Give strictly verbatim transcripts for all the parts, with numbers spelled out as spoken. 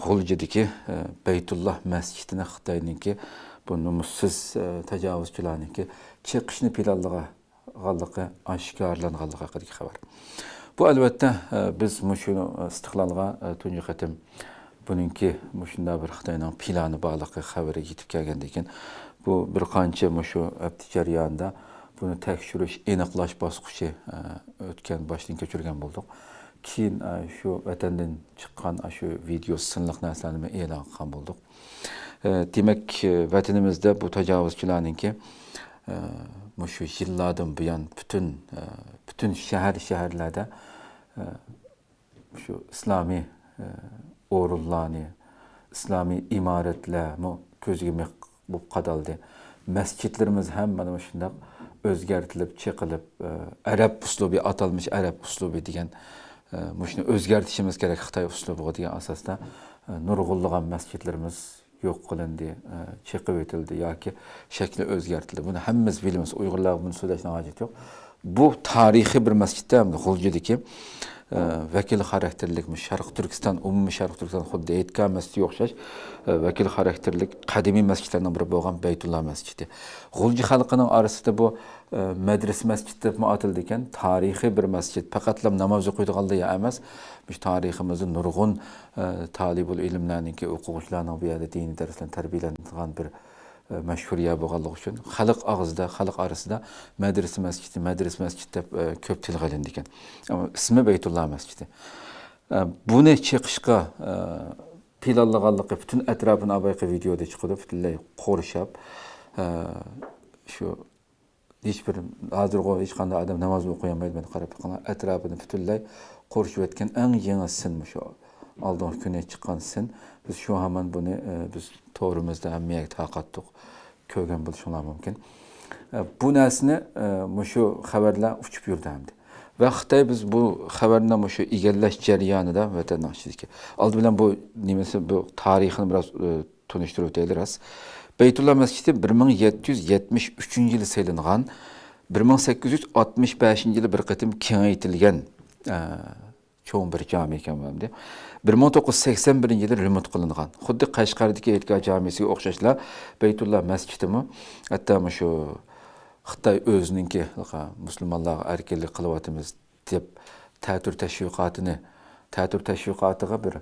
غۇلجىدىكى، ئە، بەيتۇللا مەسچىتىنى خىتاينىڭكى بۇ نومۇسسىز، ئە، تاجاۋۇزچىلارنىڭكى چېقىشنى پىلانلىغانلىقى ئاشكارىلانغانلىقى ھەققىدىكى خەۋەر. بۇ، ئەلۋەتتە، ئە، بىز مۇشۇ ئىستىقلالغا، ئە، تۇنجى قېتىم بۇنىڭكى مۇشۇنداق بىر خىتاينىڭ پىلانى بارلىقى خەۋىرى يېتىپ كەلگەندىن كېيىن، بۇ بىر قانچە مۇشۇ ھەپتە جەريانىدا بۇنى تەكشۈرۈش، ئېنىقلاش باسقۇچى، ئە، ئۆتكەن، باشتىن كەچۈرگەن بولدۇق. كېيىن، ئە، شۇ ۋەتەندىن چىققان، ئە، شۇ ۋىدېئو سىنلىق نەرسىلەرنى ئېلان قىلغان بولدۇق. ئە، دېمەك، ئە، ۋەتىنىمىزدە بۇ تاجاۋۇزچىلارنىڭكى، ئە، مۇشۇ يىللاردىن بۇيان پۈتۈن، ئە، پۈتۈن شەھەر، شەھەرلەردە، ئە، شۇ ئىسلامىي، ئە، ئورۇنلارنى، ئىسلامىي ئىمارەتلەرمۇ كۆزگە مىخ بولۇپ قادالدى. مەسچىتلىرىمىز ھەم مانا مۇشۇنداق ئۆزگەرتىلىپ، چېقىلىپ، ئە، ئەرەب ئۇسلۇبى، ئاتالمىش ئەرەب ئۇسلۇبى دېگەن، ئە، مۇشۇنى ئۆزگەرتىشىمىز كېرەك خىتاي ئۇسلۇبىغا دېگەن ئاساستا، ئە، نۇرغۇنلىغان مەسچىتلىرىمىز يوق قىلىندى، ئە، چېقىۋېتىلدى ياكى شەكلى ئۆزگەرتىلدى. بۇنى ھەممىمىز بىلىمىز. ئۇيغۇرلارغا بۇنى سۆزلەشنىڭ ھاجىتى يوق. بۇ تارىخىي بىر مەسچىتتە، غۇلجىدىكى، ئە، ۋەكىل خاراكتېرلىك، شەرقىي تۈركىستان، ئومۇمىي شەرقىي تۈركىستان، خۇددى ھېيتگاھ مەسچىتىگە ئوخشاش، ئە، ۋەكىل خاراكتېرلىك قەدىمىي مەسچىتلەرنىڭ بىرى بولغان بەيتۇللا مەسچىتى. غۇلجا خەلقىنىڭ ئارىسىدا بۇ، ئە، مەدرىسە مەسچىت دەپمۇ ئاتىلىدىكەن. تارىخىي بىر مەسچىت. پەقەتلا ناماز ئوقۇيدىغانلا ئەمەس، مۇشۇ تارىخىمىزدا نۇرغۇن، ئە، تالىبۇل ئىلىملەرنىڭكى، ئوقۇغۇچىلارنىڭ بۇ يەردە دىنىي دەرسلەرنى تەربىيەلەنگەن بىر، ئە، مەشھۇر يەر بولغانلىقى ئۈچۈن خەلق ئاغزىدا، خەلق ئارىسىدا مەدرىسە مەسچىتى، مەدرىسە مەسچىت دەپ، ئە، كۆپ تىلغا ئېلىنىدىكەن. ئەمما ئىسمى بەيتۇللا مەسچىتى. ئە، بۇنى چېقىشقا، ئە، پىلانلىغانلىقى پۈتۈن ئەتراپىنى، ئاۋۋالقى ۋىدېئودا چىقىدۇ، پۈتۈنلەي قورشاپ، ئە، شۇ ھېچبىر، ھازىرغۇ ھېچقانداق ئادەم ناماز ئوقۇيالمايدۇ، مانا قاراپ بېقىڭلار. ئەتراپىنى پۈتۈنلەي قورشىۋەتكەن ئەڭ يېڭى سىن مۇشۇ. ئالدىنقى كۈنى چىققان سىن. بىز شۇ ھامان بۇنى، ئە، بىز تورىمىزدا ھەممە يەرگە تارقاتتۇق. كۆرگەن بولۇشۇڭلار مۇمكىن. ئە، بۇ نەرسىنى، ئە، مۇشۇ خەۋەرلەر ئۇچۇپ يۈردى ئەمدى. ۋە خىتاي بىز بۇ خەۋەرنى مۇشۇ ئىگىلەش جەريانىدا ۋەتەننىڭ ئىچىدىكى. ئالدى بىلەن بۇ نېمىسى، بۇ تارىخىنى بىراز، ئە، تونۇشتۇرۇپ ئۆتەيلى راست. بەيتۇللا مەسچىتى بىر مىڭ يەتتە يۈز يەتمىش ئۈچىنچى يىلى سېلىنغان، بىر مىڭ سەككىز يۈز ئاتمىش بەشىنچى يىلى بىر قېتىم كېڭەيتىلگەن، ئە، چوڭ بىر جامى ئىكەن بۇ ئەمدى. بىر مىڭ توققۇز يۈز سەكسەن بىرىنچى يىلى رېمونت قىلىنغان. خۇددى قەشقەردىكى ھېيتگاھ جامىسىگە ئوخشاشلا بەيتۇللا مەسچىتىمۇ، ھەتتا مۇشۇ خىتاي ئۆزىنىڭكى مۇسۇلمانلارغا ئەركىنلىك قىلىۋاتىمىز دەپ تەتۈر تەشۋىقاتىنى، تەتۈر تەشۋىقاتىغا بىر،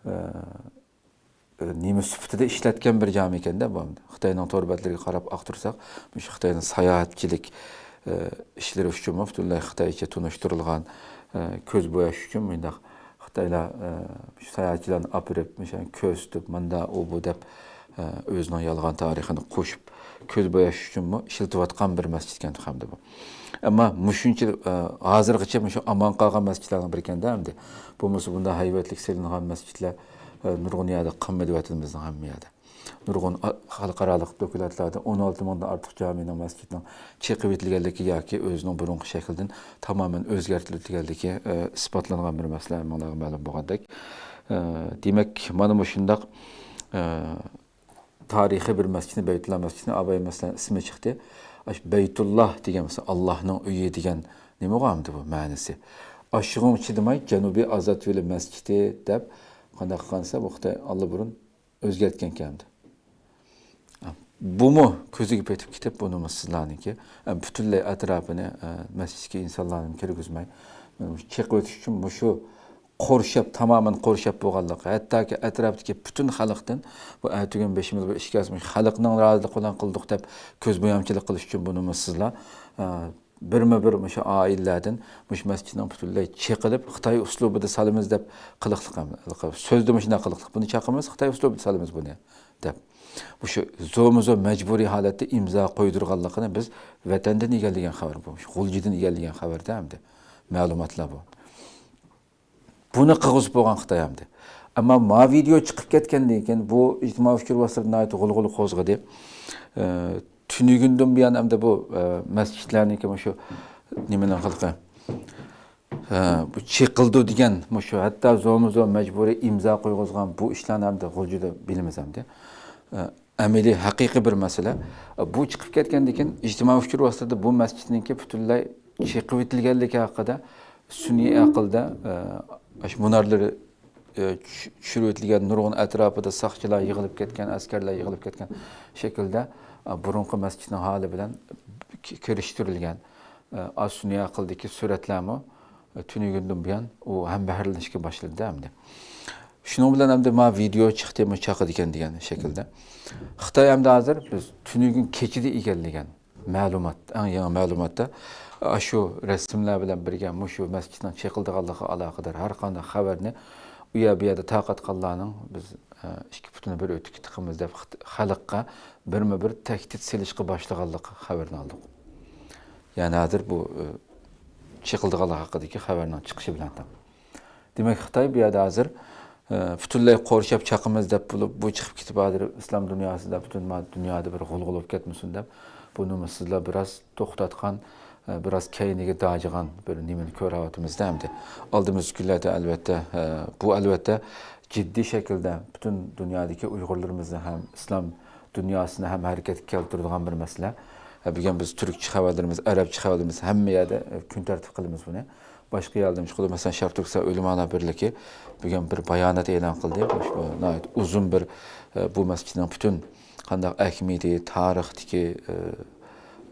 ئە، نېمە سۈپىتىدە ئىشلەتكەن بىر جامى ئىكەندە بۇ. خىتاينىڭ تور بەتلىرىگە قاراپ ئاختۇرساق، مۇشۇ خىتاينىڭ ساياھەتچىلىك، ئە، ئىشلىرى ئۈچۈنمۇ پۈتۈنلەي خىتايچە تونۇشتۇرۇلغان، ئە، كۆز بوياش ئۈچۈن مۇنداق خىتايلار، ئە، مۇشۇ ساياھەتچىلەرنى ئاپىرىپ، مۇشۇ كۆرسىتىپ، ماندا ئۇ بۇ دەپ، ئە، ئۆزىنىڭ يالغان تارىخىنى قوشۇپ، كۆز بوياش ئۈچۈنمۇ ئىشلىتىۋاتقان بىر مەسچىت ئىكەن تېخى ئەمدى بۇ. ئەمما مۇشۇنچە، ئە، ھازىرغىچە مۇشۇ ئامان قالغان مەسچىتلەرنىڭ بىرى ئىكەندە ئەمدى. بولمىسا بۇنداق ھەيۋەتلىك سېلىنغان مەسچىتلەر، ئە، نۇرغۇن يەردە قالمىدى ۋەتىنىمىزنىڭ ھەممە يەردە. نۇرغۇن ئا-، خەلقئارالىق دوكلاتلاردا ئون ئالتە مىڭدىن ئارتۇق جامىنىڭ، مەسچىتنىڭ چېقىۋېتىلگەنلىكى ياكى ئۆزىنىڭ بۇرۇنقى شەكلىدىن تامامەن ئۆزگەرتىلىۋېتىلگەنلىكى، ئە، ئىسپاتلانغان بىر مەسىلە، ھەممىڭلارغا مەلۇم بولغاندەك. ئە، دېمەك، مانا مۇشۇنداق، ئە، تارىخىي بىر مەسچىتنى، بەيتۇللا مەسچىتىنى، ئاۋاي مەسىلەن ئىسمى چىقتى. ئاشۇ بەيتۇللا دېگەن مەسىلەن، ئاللاھنىڭ ئۆيى دېگەن نېمە بولغان ئەمدى بۇ مەنىسى؟ ئاشۇنىڭغا چىدىماي، جەنۇبىي ئازاد يولى مەسچىتى دەپ قانداق قىلغانسا، بۇ خىتاي ئاللىبۇرۇن ئۆزگەرتكەنكەن ئەمدى. بۇمۇ كۆزىگە پېتىپ كېتىپ، بۇنىمۇ سىزلارنىڭكى، ئە، پۈتۈنلەي ئەتراپىنى، ئە، مەسچىتكە ئىنسانلارنى كىرگۈزمەي، مۇشۇ چېقىۋېتىش ئۈچۈن مۇشۇ قورشاپ، تامامەن قورشاپ بولغانلىقى، ھەتتاكى ئەتراپتىكى پۈتۈن خەلقتىن، بۇ ئەتىگۈن بېشىمىزدا بىر ئىش كەلسە، مۇشۇ خەلقنىڭ رازىلىقى بىلەن قىلدۇق دەپ كۆز بويامچىلىق قىلىش ئۈچۈن بۇنىمۇ سىزلار، ئە، بىرمۇ بىر مۇشۇ ئائىلىلەردىن مۇشۇ مەسچىتنىڭ پۈتۈنلەي چېقىلىپ، خىتاي ئۇسلۇبىدا سالىمىز دەپ قىلىقلىق، سۆزدە مۇشۇنداق قىلىقلىق، بۇنى چاقىمىز، خىتاي ئۇسلۇبىدا سالىمىز بۇنى دەپ. مۇشۇ زورمۇ زور مەجبۇرىي ھالەتتە ئىمزا قويدۇرغانلىقىنى بىز ۋەتەندىن ئىگىلىگەن خەۋەر بۇ. مۇشۇ غۇلجىدىن ئىگىلىگەن خەۋەردە ئەمدى مەلۇماتلار بۇ. بۇنى قىلغۇزۇپ بولغان خىتاي ئەمدى. ئەمما ما ۋىدېئو چىقىپ كەتكەندىن كېيىن بۇ ئىجتىمائىي ئۇچۇر ۋاسىتىلىرىدە ناھايىتى غۇلغۇلا قوزغىدى. ئە، تۈنۈگۈندىن بۇيان ئەمدى بۇ، ئە، مەسچىتلەرنىڭكى مۇشۇ نېمىنىڭ خەلقى، ئە، بۇ چېقىلدى دېگەن مۇشۇ، ھەتتا زورمۇ زور مەجبۇرىي ئىمزا قويغۇزغان بۇ ئىشلارنى ئەمدى غۇلجىدا بىلىمىز ئەمدى. ئە، ئەمەلىي، ھەقىقىي بىر مەسىلە. بۇ چىقىپ كەتكەندىن كېيىن ئىجتىمائىي ئۇچۇر ۋاسىتىلىرىدە بۇ مەسچىتنىڭكى پۈتۈنلەي چېقىۋېتىلگەنلىكى ھەققىدە سۈنئىي ئەقىلدە، ئە، ئاشۇ مۇنارلىرى ئە، چۈش-، چۈشۈرۈۋېتىلگەن نۇرغۇن ئەتراپىدا ساقچىلار يىغىلىپ كەتكەن، ئەسكەرلەر يىغىلىپ كەتكەن شەكىلدە، ئە، بۇرۇنقى مەسچىتنىڭ ھالى بىلەن ك-، كىرىشتۈرۈلگەن، ئە، ئاز سۈنئىي ئەقىلدىكى سۈرەتلەرمۇ، ئە، تۈنۈگۈندىن بۇيان ئۇ ھەمبەھىرلىنىشكە باشلىدى ئەمدى. شۇنىڭ بىلەن ئەمدى ما ۋىدېئو چىقتى، مۇ چاقىدىكەن دېگەن شەكىلدە. خىتاي ئەمدى ھازىر بىز تۈنۈگۈن كېچىدە ئىگىلىگەن مەلۇمات، ئەڭ يېڭى مەلۇماتتا، ئاشۇ رەسىملەر بىلەن بىرگە مۇشۇ مەسچىتنىڭ چېقىلىدىغانلىقىغا ئالاقىدار ھەر قانداق خەۋەرنى ئۇ يەر بۇ يەردە تارقاتقانلارنىڭ بىز، ئە، ئىككى پۇتىنى بىر ئۆتۈككە تىقىمىز دەپ خىت-، خەلققە بىرمۇ بىر تەھدىت سېلىشقا باشلىغانلىقى خەۋىرىنى ئالدۇق. يەنى ھازىر بۇ، ئە، چېقىلىدىغانلىق ھەققىدىكى خەۋەرنىڭ چىقىشى بىلەن تەڭ. دېمەك، خىتاي بۇ يەردە ھازىر، ئە، پۈتۈنلەي قورشاپ چاقىمىز دەپ بولۇپ، بۇ چىقىپ كېتىپ، ھازىر ئىسلام دۇنياسىدا، پۈتۈن ما-، دۇنيادا بىر غۇلغۇلا بولۇپ كەتمىسۇن دەپ، بۇ نومۇسسىزلار بىراز توختاتقان، ئە، بىراز كەينىگە داجىغان بىر نېمىنى كۆرۈۋاتىمىزدە ئەمدى. ئالدىمىزدىكى كۈنلەردە، ئەلۋەتتە، ئە، بۇ، ئەلۋەتتە، جىددىي شەكىلدە پۈتۈن دۇنيادىكى ئۇيغۇرلىرىمىزنى ھەم ئىسلام دۇنياسىنى ھەم ھەرىكەتكە كەلتۈرىدىغان بىر مەسىلە. ئە، بۈگۈن بىز تۈركچە خەۋەرلىرىمىز، ئەرەبچە خەۋەرلىرىمىز ھەممە يەردە، ئە، كۈن تەرتىپ قىلىمىز بۇنى. باشقا يەردىمۇ چىقىدۇ. مەسىلەن، شەرقىي تۈركىستان ئۆلىمالار بىرلىكى بۈگۈن بىر بايانات ئېلان قىلدى. مۇشۇ ناھايىتى ئۇزۇن بىر، ئە، بۇ مەسچىتنىڭ پۈتۈن قانداق ئەھمىيىتى، تارىختىكى، ئە،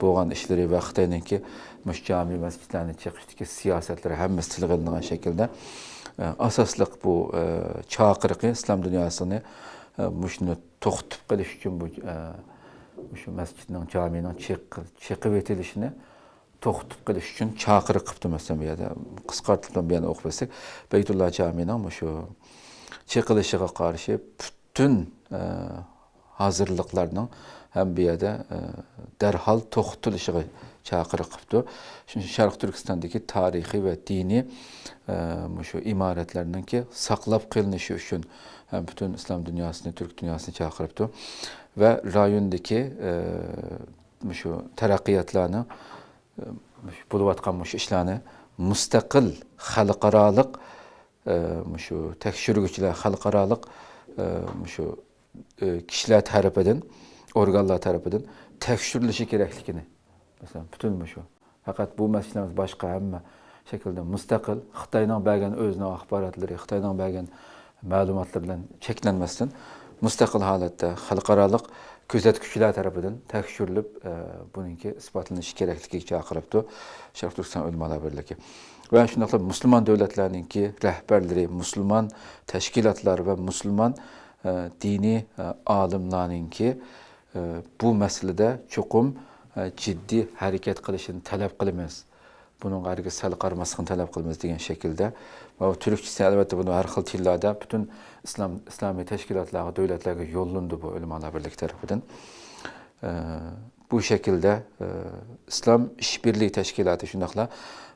بولغان ئىشلىرى ۋە خىتاينىڭكى مۇشۇ جامى مەسچىتلەرنى چېقىشتىكى سىياسەتلىرى ھەممىسى تىلغا ئېلىنغان شەكىلدە، ئە، ئاساسلىق بۇ، ئە، چاقىرىقى ئىسلام دۇنياسىنى، ئە، مۇشۇنى توختىتىپ قېلىش ئۈچۈن بۇ، ئە، مۇشۇ مەسچىتنىڭ، جامىنىڭ چېقىلىشىنى توختىتىپ قېلىش ئۈچۈن چاقىرىق قىپتۇ. مەسىلەن، بۇ يەردە قىسقارتىلىپ بۇ يەردە ئوقۇپ بەرسەك، بەيتۇللا جامىنىڭ مۇشۇ چېقىلىشىغا قارشى پۈتۈن، ئە، ھازىرلىقلارنىڭ ھەم بۇ يەردە، ئە، دەرھال توختىتىلىشىغا چاقىرىق قىپتۇ. شۇنىڭ ئۈچۈن شەرقىي تۈركىستاندىكى تارىخىي ۋە دىنىي، ئە، مۇشۇ ئىمارەتلەرنىڭكى ساقلاپ قېلىنىشى ئۈچۈن ھەم پۈتۈن ئىسلام دۇنياسىنى، تۈرك دۇنياسىنى چاقىرىپتۇ. ۋە رايوندىكى، ئە، مۇشۇ تەرەققىياتلارنىڭ، ئە، مۇشۇ بولۇۋاتقان مۇشۇ ئىشلارنى مۇستەقىل خەلقئارالىق، ئە، مۇشۇ تەكشۈرگۈچىلەر، خەلقئارالىق، ئە، مۇشۇ، ئە، كىشىلەر تەرىپىدىن، ئورگانلار تەرىپىدىن تەكشۈرۈلۈشى كېرەكلىكىنى، مەسىلەن، پۈتۈن مۇشۇ، پەقەت بۇ مەسىلە ئەمەس، باشقا ھەممە شەكىلدە مۇستەقىل، خىتاينىڭ بەرگەن ئۆزىنىڭ ئاخباراتلىرى، خىتاينىڭ بەرگەن مەلۇماتلىرى بىلەن چەكلەنمەستىن، مۇستەقىل ھالەتتە خەلقئارالىق كۆزەتكۈچىلەر تەرىپىدىن تەكشۈرۈلۈپ، ئە، بۇنىڭكى ئىسپاتلىنىشى كېرەكلىكىگە چاقىرىپتۇ شەرقىي تۈركىستان ئۆلىمالار بىرلىكى. ۋە شۇنداقلا مۇسۇلمان دۆلەتلەرنىڭكى رەھبەرلىرى، مۇسۇلمان تەشكىلاتلار ۋە مۇسۇلمان، ئە، دىنىي، ئە، ئالىملارنىڭكى، ئە، بۇ مەسىلىدە چوقۇم، ئە، جىددىي ھەرىكەت قىلىشىنى تەلەپ قىلىمىز. بۇنىڭغا ھەرگىز سەل قارىماسلىقنى تەلەپ قىلىمىز دېگەن شەكىلدە. ۋە تۈركچىسى، ئەلۋەتتە، بۇنى ھەر خىل تىللاردا پۈتۈن ئىسلام، ئىسلامىي تەشكىلاتلارغا، دۆلەتلەرگە يوللىنىدۇ بۇ ئۆلىمالار بىرلىكى تەرىپىدىن. ئە، بۇ شەكىلدە، ئە، ئىسلام ئىشبىرلىكى تەشكىلاتى شۇنداقلا،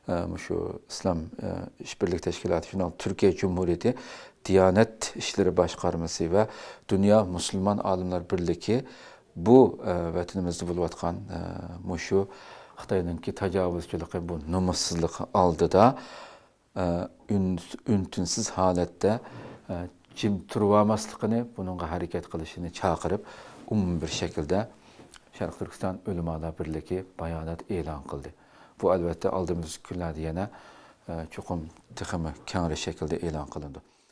ئە، مۇشۇ ئىسلام، ئە، ئىشبىرلىكى تەشكىلاتى شۇنداق تۈركىيە جۇمھۇرىيىتى دىيانەت ئىشلىرى باشقارمىسى ۋە دۇنيا مۇسۇلمان ئالىملار بىرلىكى بۇ، ئە، ۋەتىنىمىزدە بولۇۋاتقان، ئە، مۇشۇ خىتاينىڭكى تاجاۋۇزچىلىقى، بۇ نومۇسسىزلىقى ئالدىدا، ئە، ئۈن-، ئۈن-تىنسىز ھالەتتە، ئە، جىم تۇرۇۋالماسلىقىنى، بۇنىڭغا ھەرىكەت قىلىشىنى چاقىرىپ، ئومۇمىي بىر شەكىلدە شەرقىي تۈركىستان ئۆلىمالار بىرلىكى بايانات ئېلان قىلدى. بۇ، ئەلۋەتتە، ئالدىمىزدىكى كۈنلەردە يەنە، ئە، چوقۇم تېخىمۇ كەڭرى شەكىلدە ئېلان قىلىنىدۇ.